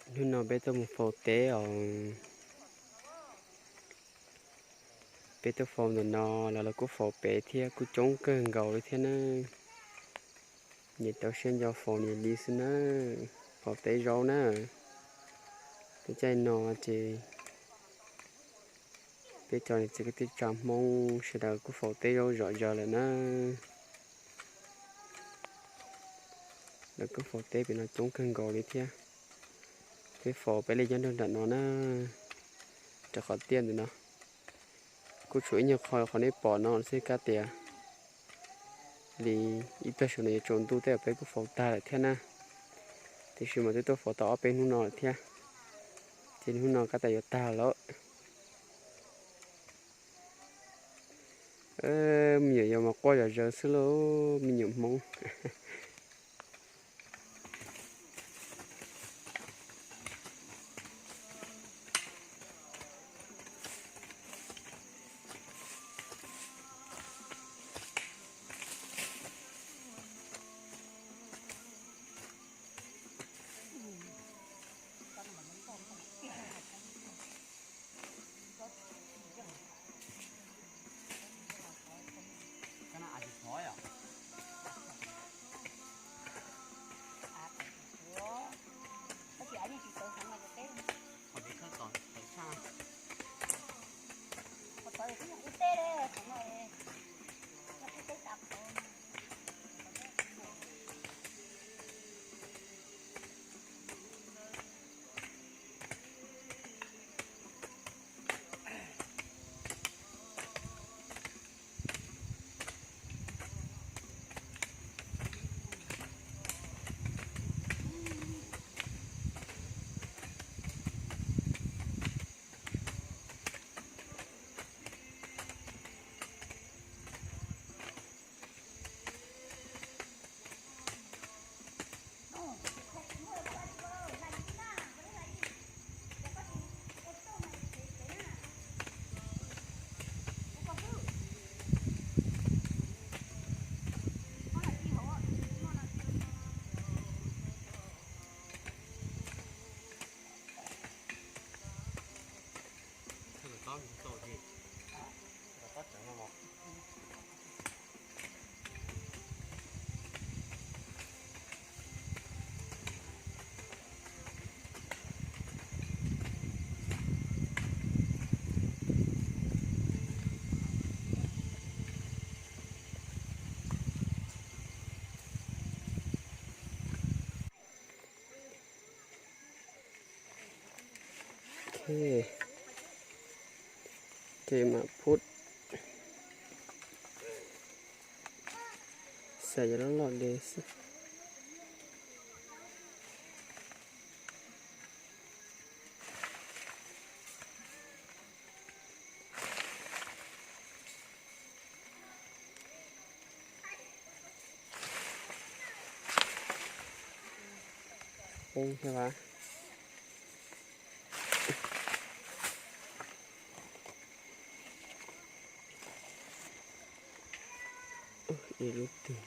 Hnub no peb tuaj mus faus teb os. Peb tuaj faus ntawm no los lawv kuj faus pem thiab, kuj coob kawg nkaus li thiab na. Nyias rau siab nco faus nyias li xwb na. Faus teb zaub na. Peb caij no ces peb cov niam txiv kwv tij neej tsa Hmoob sawv daws kuj faus teb zaub zom zaws lawm na. Lawv kuj faus teb pem no coob kawg nkaus li thiab. Peb faus peb li nyob nram no na, rau qhov tiaj ntawm no. Kuj tshuav ib nyuag qho qhov nej pom no xwb, kab tias li ib pliag saum no yuav tsaus ntuj tej zaum peb kuj faus tag lawm thiab na. Tiam sis mas twb tuaj faus tau ob peb hnub no lawm thiab, ces hnub no kab tias yuav tag lawm. Me nyuam yaus mas quaj zom zaws xwb lauj, me nyuam Hmoob. Ces mam phub xav yuav loj loj de xwb. Poob thiab. Ib lub twg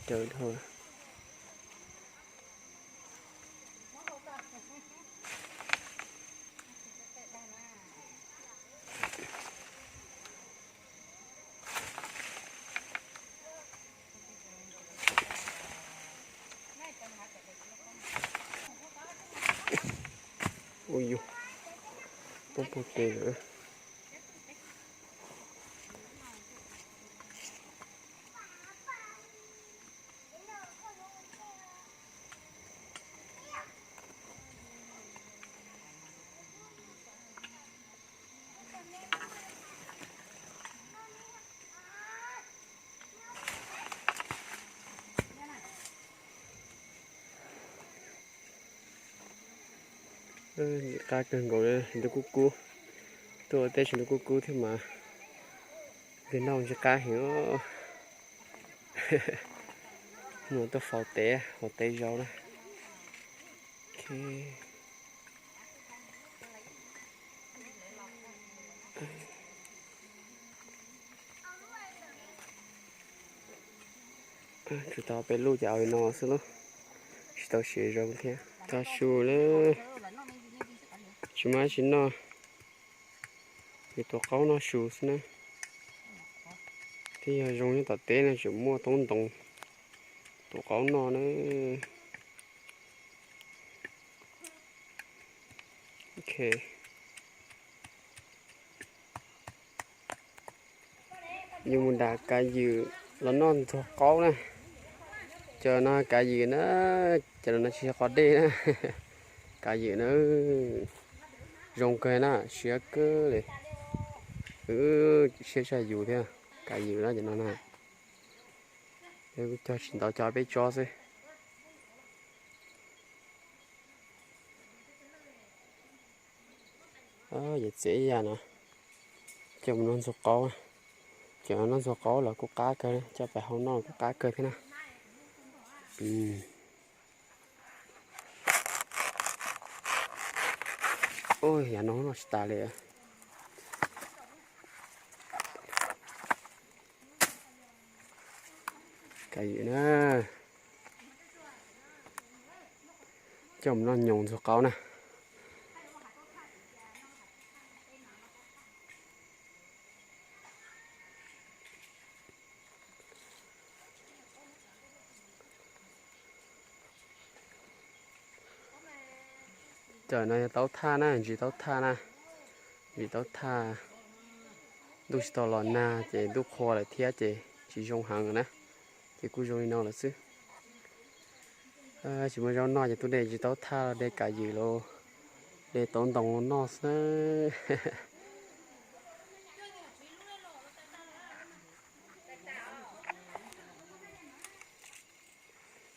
raws dhau. Ui yus, poob pug tes lawm. Ntxim qab kawg nkaus li, ntub kub kub. Tuaj ua teb tsis ntub kub kub thiab mas, ntxim noj ntxim qab heev. Mus tuaj faus teb, faus teb zaub na. Ok. Tsuas tau peb lub ces au li no xwb lauj. Tsis tau siav zoo thiab. Tag su na, tsis muaj dab tsi noj, yuav tuav qaub noj su xwb na. Twb yog zoo nyob tom teb no tseem muaj toob ntoo tuav qaub noj na. Ok. Yus mus nram kav ywm los noj ntxuag qaub na. Cov no kav ywm na, cov no tsis yog qos dej na. Kav ywm na, zoo kawg na, siab kawg li. Siab tshaj yus thiab, kav ywm na cov no na. Peb kuj cog tsis ntau, cog peb tsob xwb. Yawm txiv ib yam no, coj mus noj ntxuag qaub. Cov noj ntxuag qaub los kuj qab kawg, coj pais hau noj kuj qab kawg thiab na. Yav no noj tsis tas li. Kav ywm na, coj mus noj nyoos ntxuag qaub na. Cov no yog taub thaj na, ntsis taub thaj na, ntsis taub thaj. Ntuj tsis tau los nag ces ntuj qhua lawm thiab ces tsis zoo heev na, ces kuj zoo li no lawm xwb. Tsis muaj zaub noj ces tuaj de ntsis taub thaj, de kav ywm los de toob ntoo los noj xwb.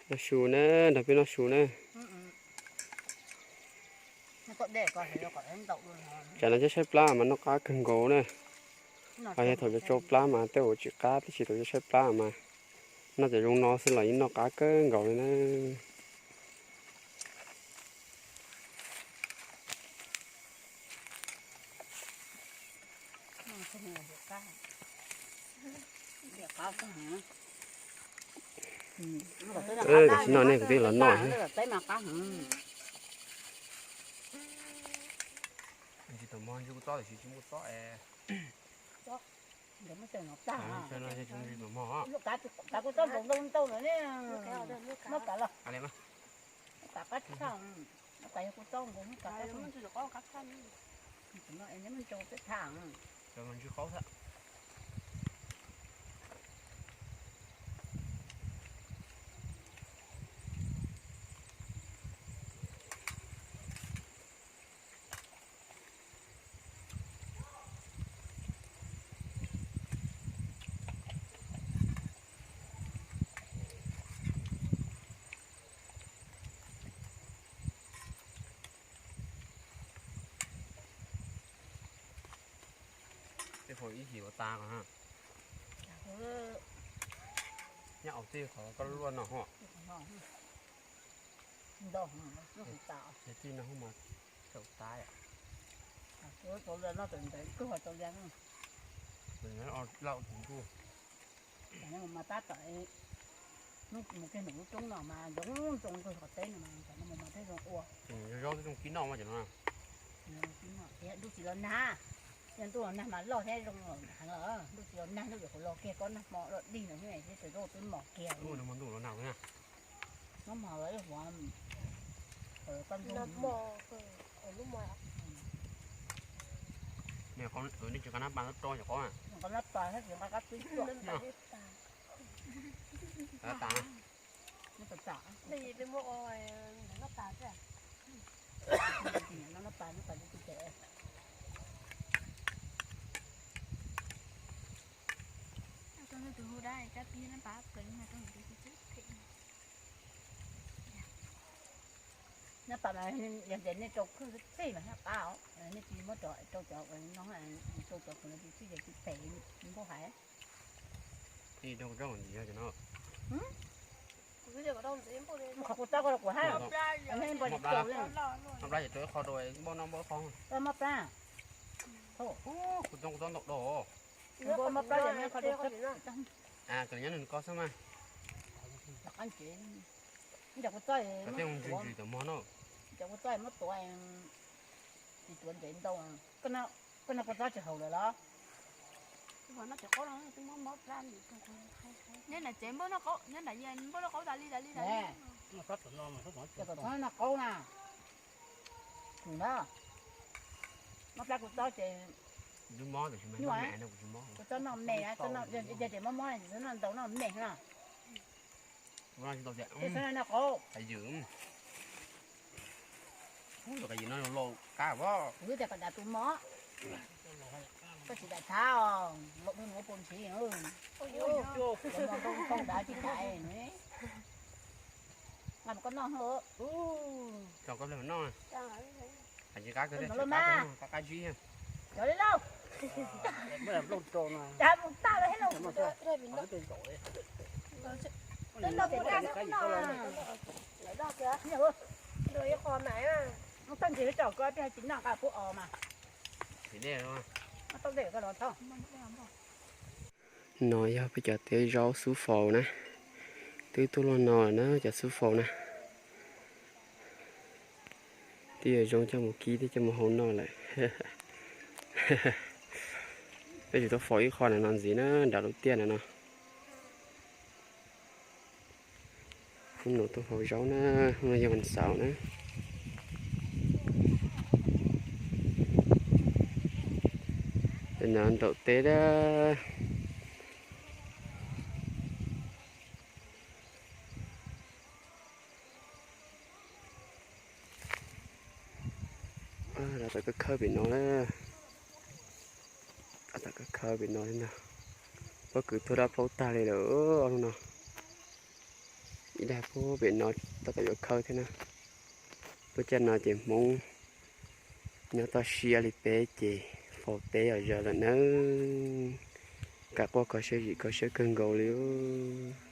Noj su na, nrog peb noj su na. Tsam no cov tshaib plab mas noj qab kawg nkaus na. Ho yog thaum cov tsau plab mas tej zaum tsis qab tib si, thaum cov tshaib plab mas noj cov zoo no xwb los yeej noj qab kawg nkaus li na. Tam sim no nej kuv twb los noj thiab. Tsis tau mog, ntswj kuj tob tiam sis tsis muaj tob es. Ntswj tau mog. Kav kuv txob nkaus ntau ntau lawm ne. Muab kav los. Kav qab tshaj, kav yog kuv txob nkaus muab kav qab tshaj. Ntswj qaub thiab. Tej qhov ib him ua tas ko na. Nyob aus tej qhov koj luaj no hos. Ces tij no hub mas tsaum tas. Lauj tus ntuj. Mas tab tom mus kiag ntawm lub roob no mas zoo zoo nkaus qhov teb no mas mus mas thiaj zoo ua. Zoo zoo kib noj mas cov no. Ntuj tsis los nag, yog ntuj los nag mas loj thiab zoo heev os. Ntuj tsis los nag ntuj yuav los kiag kob nag hmo los dig no thiab ces twb mos kiag. Ntuj los nag na. Noj mov los ib huav, koj ntuj. Nej tsis nqa nab pas rau cov qaub na. Nqa nab pas thiab tsis nqa kab twb tuaj. Nab pas. Nab pas mas yog tias nej rau khwj txij mas thiaj qab os, nej tsis muab rau cov no, rau cov tsis txij ces tsis pem npauj hais. Qhov kuv txob ko kuv hab, npau li tau li. Mob plab ces rau ib qho rau npauj noj npauj qho. Mob plab. Kuv txob kuv txob ntau dua. Npauj mob plab ces nyob qho rau. Cov nyob nws ko xwb mas. Ces, cov kua txob, cov kua txob muab tuav, tsis tuav ntev ntau. Koj noj kua txob tsis haus lawm los? Nyob nram tsev npauj noj qaub, nyob nram yas npauj noj qaub tas li tas li tas li. Cov kua txob noj qaub na. Tus na, mob plab kua txob ces nyuaj, kua txob noj me, yog tias mob mob ces noj ntau noj me na. Tus no noj qaub. Tus no lauj qab os. Kuv twb tias kom dam tus mos, koj tsis dam thav os, laum pheej mus ua pua ntshiv. Tus mos npau npau dav tsis dam ne. Nqa mus koj noj. Noj, hais tsis qab, qab qab zib. Cov li lauj, cas mus tag lawm thiab lauj. Ib qho mas, txoj ntsis tso koj peb hais tsis noj nqa pub os mas. No yog peb cov teb zaub xub faus na, twb tuaj luaj no lawm na cov xub faus na. Twb yuav zoo coj mus kib thiab coj mus hau noj lawm. Peb tsuas tuaj faus ib qho no ntxiv na, nram lub tiaj no no. Hnub no tuaj faus zaub na, hnub no yog vas xaum na. Pem no nraum teb na. Los tom kawg khawb pem no na. Los tom kawg khawb pem no na. Pob kws tuag dab plaub tag li lawm ob lub no. Ib daig puag pem no tab tom yuav khawb thiab na. Lub caij no ces Hmoob nyob toj siab li peb ces faus teb yom, zaws lawm nawb. Kam quaj kho siab zim kho siab kawg nkaus li os.